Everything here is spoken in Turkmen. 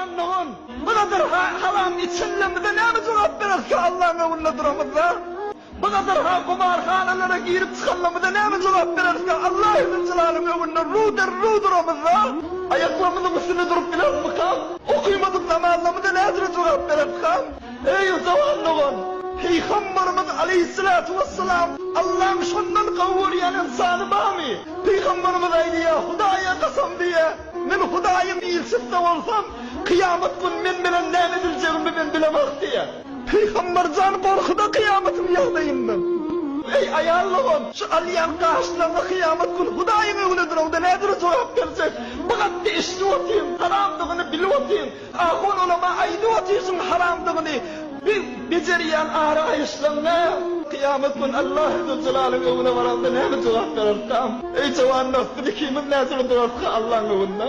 Jawan dogan, bu gadar haram içenlerimize näme jogap bereris-ka Allaň öňünde duramyzda? Bu gadar ha gumarhanalara girip çykanlarymyza näme jogap bereris-ka Allahy Züljelalyň öňünde ruder-ru duramyzda? Aýaklarymyzyň üstünde durup bilerismikam? Okymadyk namazlarymyza nädire jogap bereris-kam? Eý, jawan dogan! Pygamberimiz aleýhissalatu wessalam Allaň şondan gowy görýän ynsany barmy? Pygamberimiz aýdýar, Hudaýa kasam diýýär, men Hudaýyň ilçisi-de bolsam, kyýamat gün men bilen näme ediljegimi men bilemok diýýär. Pygamber jan gorkuda kyýamatyň ýagdaýyndan. Eý, aýal dogan, şu alýan gaşlaryňa kyýamat gün Hudaýyň öňüne duraňda nädire jogap berjek? Bu gatda eşidip otyň, haramdygyny bilip otyň. Ahun ulama aýdyp otyrsyň haramdygyny bir bejerýän araýyşlaňňa kyýamat gün Allahy Züljelalyň öňüne baraňda näme jogap bererkam? Eý jawan dost biz ikimiz näjüre durarka Allaň öňünde?